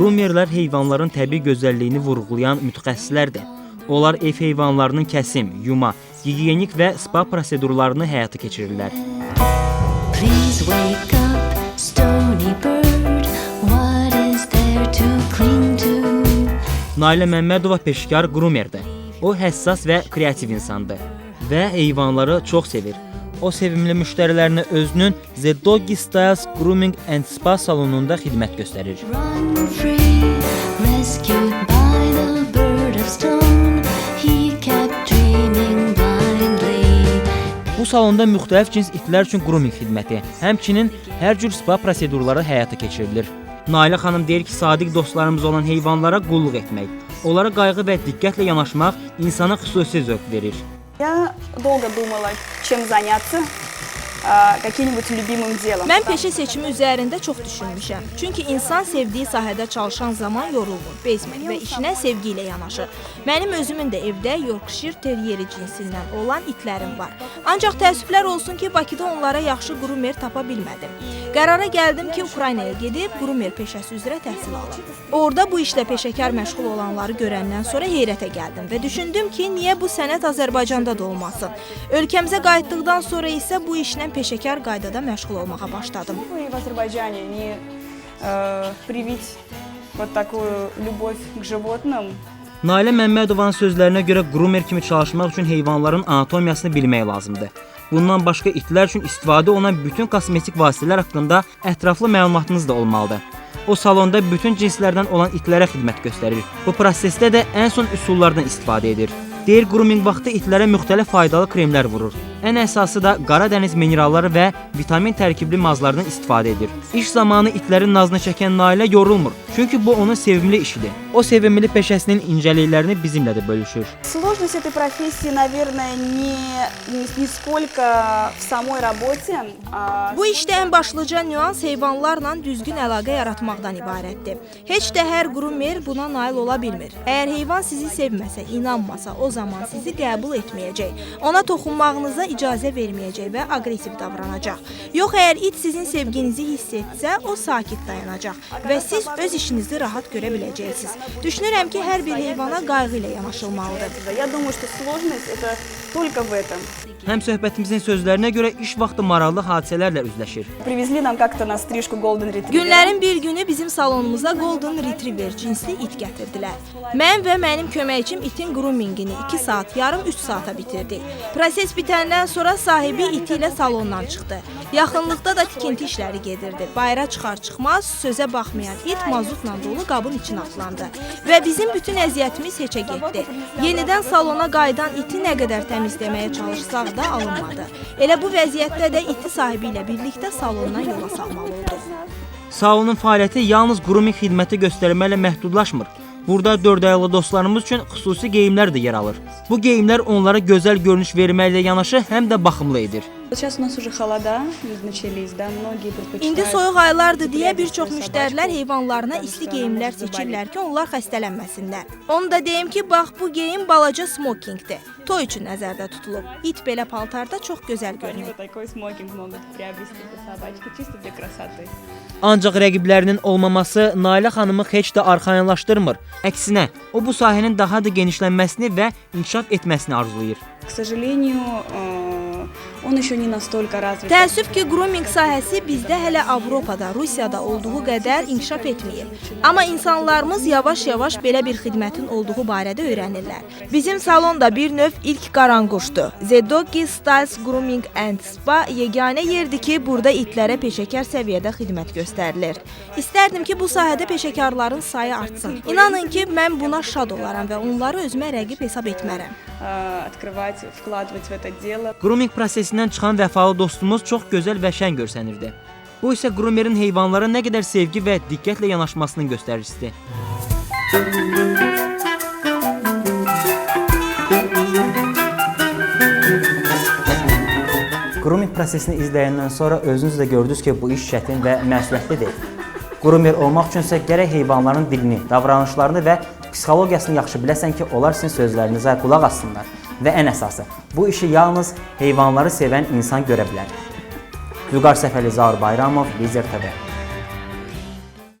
Qrumerlər heyvanların təbii gözəlliyini vurğulayan mütəxəssislərdir. Onlar ev heyvanlarının kəsim, yuma, gigiyenik və spa prosedurlarını həyata keçirirlər. Please wake up, stony bird. What is there to cling to? Nailə Məmmədova peşəkar qrumerdir. O həssas və kreativ insandır və heyvanları çox sevir. O sevimli müştərilərinə özünün The Doggy Styles Grooming and Spa salonunda xidmət göstərir. Run free, rescued by the bird of stone. He kept dreaming blindly. Bu salonda müxtəlif cins itlər üçün qruming xidməti, həmçinin hər cür spa prosedurları həyata keçirilir. Nailə xanım deyir ki, sadiq dostlarımız olan heyvanlara qulluq etmək, onlara qayğı və diqqətlə yanaşmaq insana xüsusi zövq verir. Я долго думала, чем заняться, каким-нибудь любимым делом. Mən peşə seçimi üzərində çox düşünmüşəm. Çünki insan sevdiyi sahədə çalışan zaman yorulmur, bezmir və işinə sevgi ilə yanaşır. Mənim özümün də evdə Yorkshire Terrieri cinsindən olan itlərim var. Ancaq təəssüflər olsun ki, Bakıda onlara yaxşı qrumer tapa bilmədim. Qərara gəldim ki, Ukraynaya gedib qrumer peşəsi üzrə təhsil alım. Orada bu işlə peşəkar məşğul olanları görəndən sonra heyrətə gəldim və düşündüm ki, niyə bu sənət Azərbaycanda da olmasın. Ölkəmizə qayıtdıqdan sonra isə bu işlə peşəkar qaydada məşğul olmağa başladım. Почему бы и в Азербайджане не привить вот такую любовь к животным? Nailə Məmmədovanın sözlərinə görə qrumer kimi çalışmaq üçün heyvanların anatomiyasını bilmək lazımdır. Bundan başqa itlər üçün istifadə olunan bütün kosmetik vasitələr haqqında ətraflı məlumatınız da olmalıdır. O salonda bütün cinslərdən olan itlərə xidmət göstərir. Bu prosesdə də ən son üsullardan istifadə edir. Deyir, qruming vaxtı itlərə müxtəlif faydalı kremlər vurur. Ən əsası da qara dəniz mineralları və vitamin tərkibli mazlardan istifadə edir. İş zamanı itlərin nazını çəkən Nailə yorulmur. Çünki bu onun sevimli işidir. O sevimli peşəsinin incəliklərini bizimlə də bölüşür. Сложность этой профессии, наверное, не сколько в самой работе, а Bu işdə ən başlıca nüans heyvanlarla düzgün əlaqə yaratmaqdan ibarətdir. Heç də hər qrumer buna nail ola bilmir. Əgər heyvan sizi sevməsə, inanmasa, o zaman sizi qəbul etməyəcək. Ona toxunmağınıza icazə verməyəcək və aqressiv davranacaq. Yox, əgər it sizin sevginizi hiss etsə, o sakit dayanacaq və siz öz işinizi rahat görə biləcəksiniz. Düşünürəm ki, hər bir heyvana qayğı ilə yanaşılmalıdır. Я думаю, что сложность это только в этом. Həmsöhbətimizin sözlərinə görə iş vaxtı maraqlı hadisələrlə üzləşir. Привезли нам как-то на стрижку Golden Retriever. Günlərin bir günü bizim salonumuza Golden Retriever cinsli it gətirdilər. Mən və mənim köməkçim itin groomingini 2 saat, yarım 3 saata bitirdik. Proses bitəndən sonra sahibi iti ilə salondan çıxdı. Yaxınlıqda da tikinti işləri gedirdi. Bayıra çıxar-çıxmaz sözə baxmayan it mazutla dolu qabın içinə atlandı və bizim bütün əziyyətimiz heçə getdi. Yenidən salona qayıdan iti nə qədər təmizləməyə çalışsaq da alınmadı. Elə bu vəziyyətdə də iti sahibi ilə birlikdə salondan yola salmalı olduq. Salonun fəaliyyəti yalnız qruming xidməti göstərməklə məhdudlaşmır. Burada dörd ayaqlı dostlarımız üçün xüsusi geyimlər də yer alır. Bu geyimlər onlara gözəl görünüş verməklə yanaşı həm də baxımlı edir. Сейчас у нас уже холода начались, да, многие предпочитают. İndi soyuq aylardır deyə bir çox müştərilər heyvanlarına isti geyimlər seçirlər ki, onlar xəstələnməsinlər. Onu da deyim ki, bax bu geyim balaca smokingdir. Toy üçün nəzərdə tutulub. İt belə paltarda çox gözəl Они görünür. вот такой смокинг могут приобрести для собачки, чисто для красоты. Ancaq rəqiblərinin olmaması Nailə xanımı heç də arxayınlaşdırmır. Əksinə, o bu sahənin daha da genişlənməsini və inkişaf etməsini arzulayır. К сожалению, он еще не настолько развит. Təəssüf ki, grooming sahəsi bizdə hələ Avropada, Rusiyada olduğu qədər inkişaf etməyib. Amma insanlarımız yavaş-yavaş belə bir xidmətin olduğu barədə öyrənirlər. Bizim salon da bir növ ilk qaranquşdur. The Doggy Styles Grooming and Spa yeganə yerdir ki, burada itlərə peşəkar səviyyədə xidmət göstərilir. İstərdim ki, bu sahədə peşəkarların sayı artsın. İnanın ki, mən buna şad olaram və onları özümə rəqib hesab etmərəm. Открывать, вкладывать в это дело. Grooming prosesindən çıxan vəfalı dostumuz çox gözəl və şən görsənirdi. Bu isə groomerin heyvanlara nə qədər sevgi və diqqətlə yanaşmasının göstəricisidir. Grooming prosesini izləyəndən sonra özünüz də gördünüz ki, bu iş çətin və məsuliyyətli deyil. Groomer olmaq üçün isə gərək heyvanların dilini, davranışlarını və psixologiyasını yaxşı biləsən ki, onlar sizin sözlərinizə qulaq assınlar. Və ən əsası, bu işi yalnız heyvanları sevən insan görə bilər. Vüqar Səfərli, Zaur Bayramov, Lider TV.